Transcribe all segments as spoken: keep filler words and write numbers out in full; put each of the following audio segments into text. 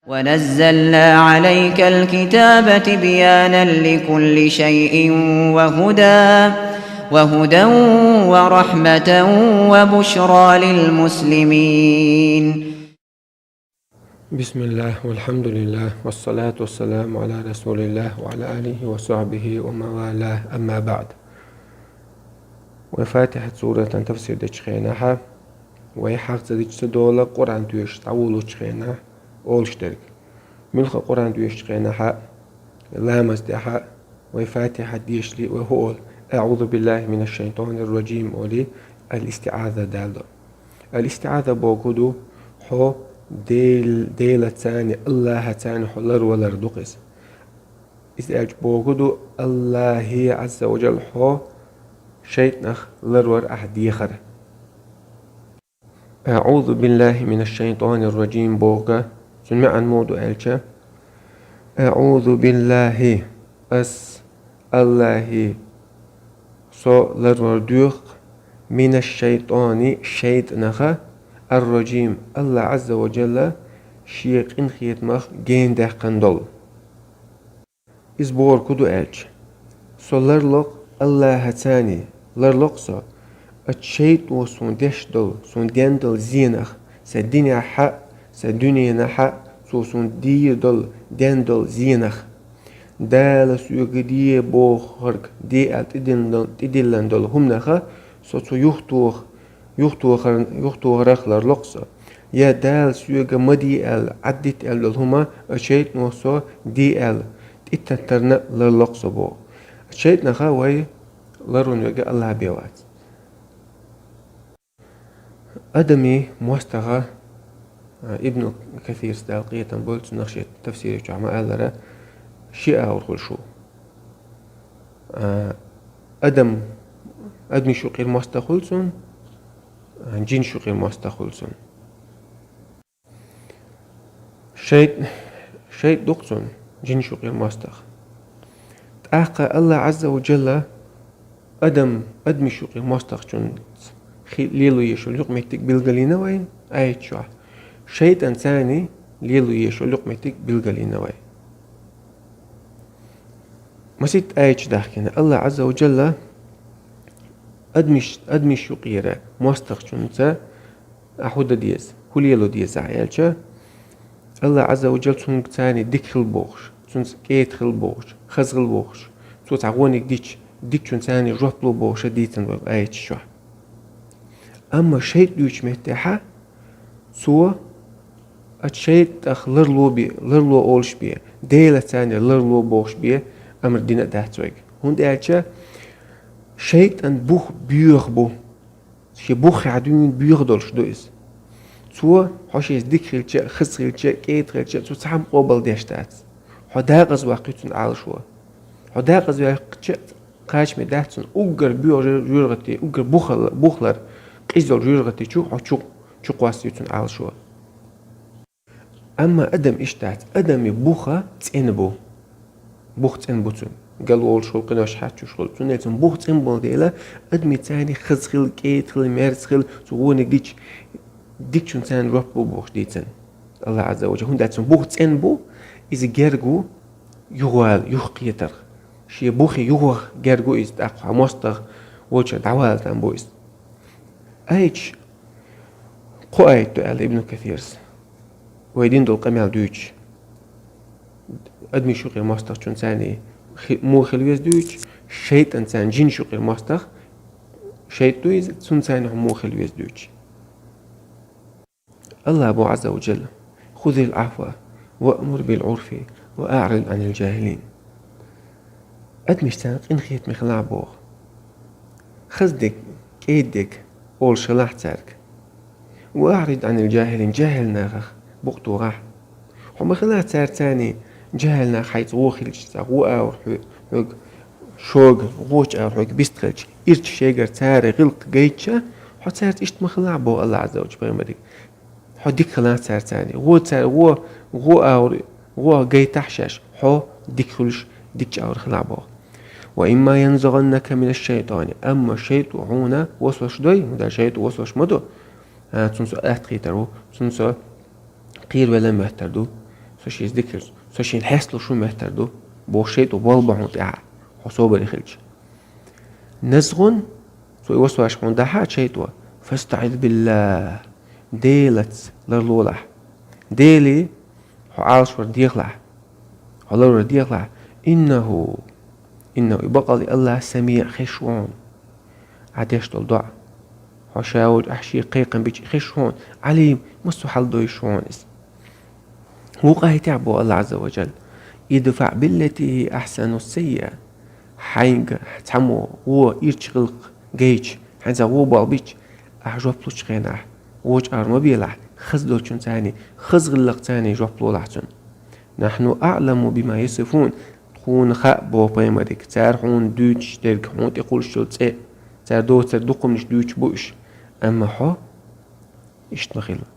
ونزلنا عليك الكتاب تبيانا لكل شيء وهدى وهدى ورحمة وبشرى للمسلمين. بسم الله والحمد لله والصلاة والسلام على رسول الله وعلى آله وصحبه ومن والاه، أما بعد. Вай Фатихьат суратан тафсир дечу хенахьа, вай хьагӀ ца дича ца дола Къуръан тоьшуш дӀаволучу хенахь олуш дерг. Муьлхха Къуръан тоьшучу хенахьа, ламаз тӀехьа, вай Фатихьат дешале вай хӀу олу: «أعوذ بالله من الشيطان الرجيم», олий, ал-истиӀаза дала до. Ал-истиӀаза бохург ду, хьо Дел-, Делацани, Аллахьацани хьо ларвалар ду-кх иза. Иза аьлча бохург ду, Аллахье, Ӏазза ва Джалла, хьо шайтӀанах ларвар ахь дехар. «أعوذ بالله من الشيطان الرجيم» бохург, цуьнан маьӀна муха ду аьлча: «أعوذ بالله», ас, Аллахье, со ларвар доьху, «من الشيطان», шайтӀанах, «الرجيم», Аллахь Ӏазза ва Джалла шен къинхетамах гена даьккхина долу. Иза бохург хӀун ду аьлча: «Со ларло-кх Аллахьацани, ларло-кх со, оцу шайтӀано суна деш долу, суна ден долу зенах, сан динехь а, сан дуьненахь а цо суна дийр долу, ден долу зенах. Дала соьга де бохург де аьлла тӀедиллина долу, тӀедиллина долу хӀуманах со цу юхатоха-, юхатохар-, юхатохарх ларло-кх со. Я Дала соьга ма де аьлла, Ӏаддита аьлла долу хӀума оцу шайтӀано со де аьлла, тӀетаттарна ларло-кх со», боху. Оцу шайтӀанах вай ларван верг Аллахь бен вац. Адамийн мостагӀа, а, Ибн Касирс, Дала къинхетам бойла цунах, шен тафсири чохь ма-аллара, ши агӀор хуьлуш ву. А, адам, адамийн юкъера мостагӀа хуьлу цунна, а, жинаш юкъера мостагӀа хуьлу цунна. ШайтӀа, шайтӀа ду-кх цунна жинаш юкъера мостагӀа. ТӀаккха Аллахь Ӏазза ва Джалла адам, адамийн юкъера мостагӀчунца хи-, лело езаш йолу юкъаметтиг билгалйина вайна аят чохь. ШайтӀанцани лело езаш йолу юкъаметтиг билгалйина вай. Масийтта аят дахкина, Аллахь Ӏазза ва Джалла адамийн, адамийн юкъера мостагӀчунца ахь хӀун дан деза, хӀун лело деза ахь аьлча, Аллахь Ӏазза ва Джалла цуьнга царний дика хила бохуш, цуьнца кӀеда хила бохуш, хаза хила бохуш, цо цхьа вониг дича, дикачун царний жоп ло бохуша дийцина вай аят чохь. Амма шайтӀа дуьйцучу меттехьа, цо оцу шайтӀах ларло бе, ларло олуш бе, Делацани ларло бохуш бе амр дина а дац вайга. ХӀунда аьлча шайтӀан бух боьха бу. Шен бухехь дуьйна боьха долуш ду иза. Цо, хьо шеца дика хилча а, хаза хилча а, кӀеда хилча а, цо цхьамма къобал деш дац. Хьо декъаза ваккхий цуьнан Ӏалашо. Хьо декъаза ваьккхича а, кхачаме дац цунна, уггар боьха жоьр-, жоьжахати, уггар бухал-, бухлар, къиза йолу жоьжахати чу хьо чу, чу кхоссий цуьнан Ӏалашо. Амма адам иштта дац, адамийн бух цӀена бу. Бух цӀена бу цуьнан. Гал волуш хуьлу, къинош хьаьччуш хуьлу. Цундела цуьнан бух цӀена болу дела, адамийн царний хаза хила, кӀеда хила, мерза хила, цо вониг дича, дикачун царний жоп ло бохуш дийцина Аллахь Ӏазза ва Джалла. ХӀунда аьлча цуьнан бух цӀена бу, иза герга ву юхавала, юхакхетарх. Шен бухе юхаваха герга ву иза, тӀаккха хьан мостагӀа волчуьра дӀавала там бу иза. Аят, кхо аят ду аьлла Ибн Касирс, вай дина долу къамел дуьйцуш. Адамийн юкъера мостагӀчун царний хи-, муха хила веза дуьйцуш, шайтӀан царний жинаш юкъера мостагӀа, шайтӀа ду иза, цунна царний хьо муха хила веза дуьйцуш. Аллахь боху Ӏазза ва Джалла: «خذ العفو وأمر بالعرف وأعرض عن الجاهلين». Адамашца къинхетаме хилахь боху. Хаза дерг, кӀеда дерг олуш хилахь цаьрга. «وأعرض عن الجاهلين», жаьхӀил нахах букъ тухахь. Хьо ма хилахь цаьрца царний, жаьхӀил нах хьайца вон хилча, цхьа вон агӀор хьо-, хьоьга шога, вочу агӀор хьоьга бист хилча, ирча шайгара цара гӀиллакх гайтча, хьо цаьрца иштта ма хилахь боху Аллахь Ӏазза ва Джалла пайхамарига. Хьо дика хилахь цаьрца царний. Вон цара, вон, вон агӀор, вон гайтахь шаьш, хьо дика хуьлуш, дикачу агӀор хилахь боху. «وإما ينزغنك من الشيطان». Амма шайтӀо хьуна васвас дой, хӀунда шайтӀо васвас ма до. А, цунна со атта хийтар ву, цунна со кхеравелла моьттар ду. Со шийца дика хилча, со шийна хьесталуш хӀун моттар ду, боху шайтӀо болх бу хьуна тӀехьа, хьо собаре хилча. Назгъун, цо и васвас хьуна дахьа шайтӀо, фастаӀиз биллахӀ, Делаца ларлолахь. Деле хьо Ӏалашвар дехалахь, хьо ларвар дехалахь. ИннахӀу, иннахӀу, и бакъалла АллахӀ самиӀ, хезаш ву хьуна Ӏа деш долу доӀа. Хьо ша волчу ахь шен кхайкхам бича хезаш ву хьуна, Ӏалим, массо а хьал дойуш ву хьуна иза. Вукху аятехь боху АллахӀ Ӏазза ва Джалла: «ИдфаӀ биллати хӀия ахьсану ссаййиӀа». Хьайга цхьаммо вон ирча гӀиллакх гайча, хьайца вон болх бича, ахь жоп лучу хенахь, вочу агӀор ма белахь, хаза долчунна царний, хаза гӀиллакхца царний жоп лолахь цунна. «НахӀну аӀламу бима ясифун». Тхуна хаьа, боху пайхамарга, цара хьуна дуьйцуш дерг, хьуна тӀекхуллуш йолу цӀе, цара доцург дукхамнаш дуьйцуш бу уьш. Амма хьо иштта ма хила.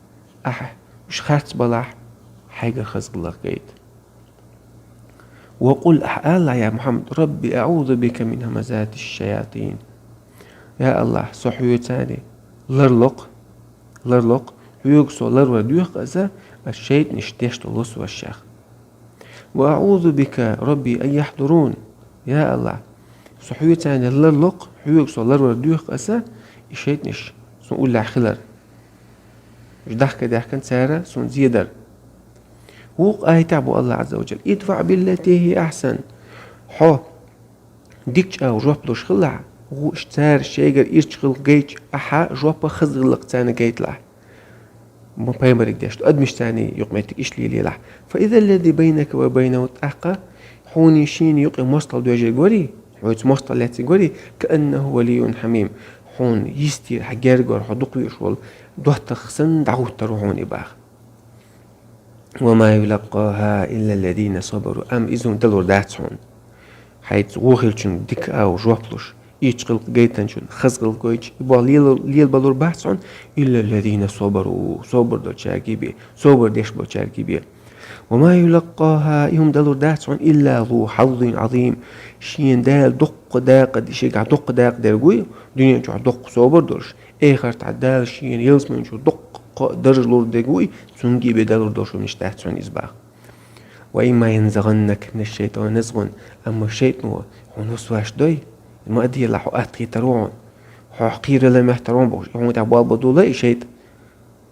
Ахьа уьш харц балахь, хьайгара хаза гӀиллакх гайта. «Ва къул», ахьа алалахь, я Мухьаммад: «Рабби, аӀузу бика мин хӀамазати шшаятин». Я АллахӀ, со хьоьца ларло-кх, ларло-кх, хьоьга со ларвар доьху аса, аса шайтӀанаш деш долу васвасех. «Ва аӀузу бика, Рабби, ан яхьдурун». Я АллахӀ, со хьоьца ларло-кх, хьоьга со ларвар доьху аса, и шайтӀанаш суна уллехь хилар. Уьш дахка-дахкана цара суна зедар. Вукху аятехь бу АллахӀ Ӏазза ва Джалла: «ИдфаӀ биллати хӀия ахьсан». Хьо дикачу агӀор жоп луш хилахь, ву-, цара шайгара ирча гӀиллакх гайча, ахьа жоп а хаза гӀиллакх царна гайталахь. Ма пайхамарга деш ду, адамаш царний юкъаметтиг иштта лелийлахь. «Фа иза ллази байнака ва байнахӀу», тӀаккха хьуний шена юкъе мостагӀа доьжнарг варий, хьоьца мостагӀа лаьцнарг варий, «кааннахӀу валиййун хьамим». Хьуна йистера, хьан гергара, хьо дукхавезаш волу доттагӀа санна дӀахӀуттур ву хьуна и боху. «Ва ма юлаккъахӀа илла ллазина сабару». Амма иза хӀума далур дац хьуна. Хьайца вон хиллачунна дика агӀор жоп луш, ирча гӀиллакх гайтинчунна хаза гӀиллакх гойтуш, и болх лела-, лелабалур бац хьуна, илла ллазина сабару, собар долчаьрга бен, собар деш болчаьрга бен. «Ва ма юлаккъахӀа», и хӀума далур дац хьуна, илла зу хьаззин Ӏазим, шена Дала дуккха дакъа, шегахь дуккха дакъа дерг вуй, дуьнен чохь дуккха собар долуш, эхартахь Дала шена ялсамани чу дуккха даржа лур дерг вуй, цуьнга бен далур долуш хӀуманаш дац хьуна иза боху. «Ва имма янзагӀаннака мина шшайтӀани назгӀун», амма шайтӀано хьуна васвас дой, ма а делахь, хьо атта хетар ву хьуна. Хьо кхералла моьттур ву бохуш, и хьуна тӀехь болх бан долу и шайтӀа.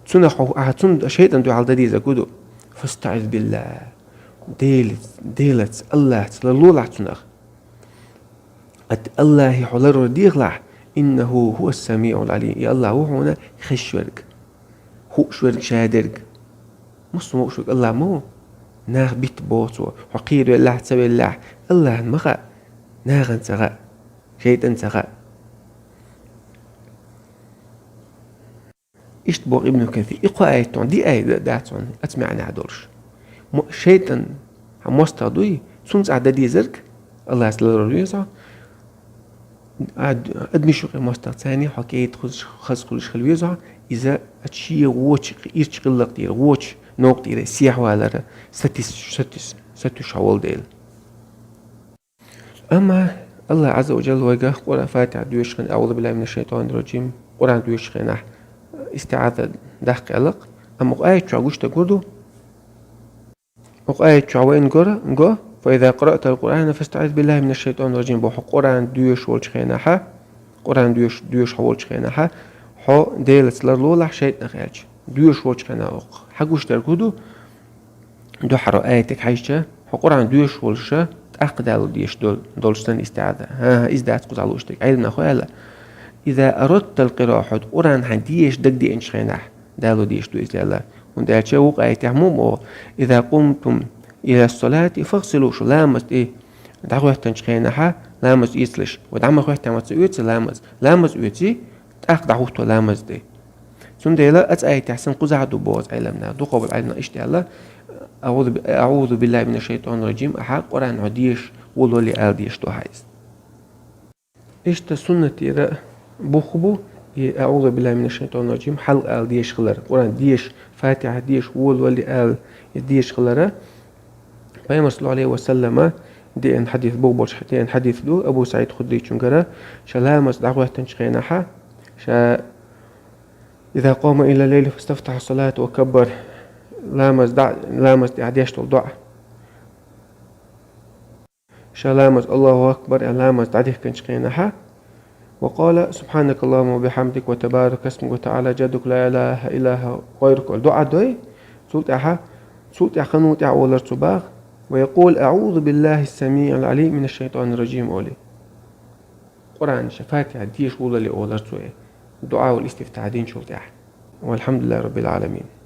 Цунах хьо, ахьа цунна, шайтӀан дуьхьал дан дезарг хӀун ду? «ФастаӀиз биллахӀ». Делаца, Делаца, АллахӀца ларлолахь цунах. Ат АллахӀе хьо ларвар дехалахь, «иннахӀу хӀува ссамиӀул Ӏалим». И АллахӀ ву хьуна хезаш верг, хууш верг, шадерг. Массо а вовшах верг АллахӀ ма ву. Нах битта боху Цо. Хьо кхеравеллахь а, ца веллахь а, АллахӀна ма хаьа, нахана ца хаьа, шайтӀанна ца хаьа. Иштта боху Ибн Касир, и кхо аят хьуна, диъ аят дац хьуна оцу маьӀнехь долуш. Мо-, шайтӀан хьан мостагӀа дуй, цунна цӀахь дан дезарг, АллахӀца ларвар веза хьо, а, адамаш юкъе мостагӀа царний хьо кӀеда хузуш, хаза хуьлуш хила веза хьо, иза оцу шен вочу ирча гӀиллакх тӀера, вочу новкъа тӀера сехьавалара сатис-, сатис-, сатуьйсуш хьо волу дела. Амма АллахӀ Ӏазза ва Джалла вайга Къуръан, Фатихьа доьшучу хенахь, «АӀузу биллахӀи мина шшайтӀани рражим», Къуръан доьшучу хенахь истиӀаза даккха аьлла-кх. Амма оцу аят чохь гуш дерг хӀун ду? Оцу аят чохь вайна гора, го: «Фа иза къараътал Къуръана фастаӀиз биллахӀи мина шшайтӀани рражим», боху. Хьо Къуръан доьшуш волчу хенахьа, Къуръан доьш-, доьшуш хьо волчу хенахьа, хьо Делаца ларлолахь шайтӀанах аьлча. Доьшуш волчу хенахь оцу хьан гуш дерг хӀун ду? Дуьххьара аятиг хьаьжча, хьо Къуръан доьшуш волуша, тӀаккха Дала дезаш дол-, долуш санна истиӀаза. ХӀан-хӀа, иза дац кхузахь лууш дерг. Ӏилманхой аьлла: «Иза арадтал къираъа», хьо Къуръан хьан дезаш дагадеанчу хенахь, Дала дезаш ду иза аьлла. ХӀунда аьлча вукху аятехь муха боху: «Иза къумтум илас салати фагсилу», шу ламаз тӀе дӀахӀоьттинчу хенахьа, ламаз эцалаш. Ва дӀа ма хӀоьттина ма ца оьцу ламаз. Ламаз оьций, тӀаккха дӀахӀутто ламаз тӀе. Цундела оцу аятехь санна кхузахь а ду боху Ӏилманхой. Дукхахболу Ӏилманхой иштта аьлла: «АӀузу би-, аӀузу биллахӀи мина шшайтӀани рражим», ахьа Къуръан хьо дезаш волавалале ала дезаш ду хьан иза. Иштта суннатера бух бу и «АӀузу биллахӀи мина шшайтӀани рражим» хьалха ала дезаш хилар. Къуръан дезаш, Фатихьа дезаш волавалале ала дезаш хилара. Пайхамара, саллаллахӀу Ӏалайхи ва саллама, деана хьадис, боху болуш деана хьадис ду Абу СаӀид Худрийчуьнгара, ша ламаз дӀахӀоьттинчу хенахьа, ша: «Иза къома илал лайли фастафтахьа салата ва каббар». ламаз дӀа, ламаз тӀехь деш долу доӀа. Ша ламаз Аллаху акбар аьлла ламаз дӀадихкинчу хенахьа, وقال سبحانك اللهم وبحمدك وتبارك اسمك وتعالى جدك لا إله إلا هو غيرك аьлла доӀа дой, цул тӀаьхьа, цул тӀаьхьа ханна тӀехь олар цо бах, ويقول أعوذ بالله السميع العليم من الشيطان الرجيم олий. Къуръан ша Фатихьа дешаш валале олар цо и доӀаул истифтахь динчул тӀаьхьа. والحمد لله رب العالمين.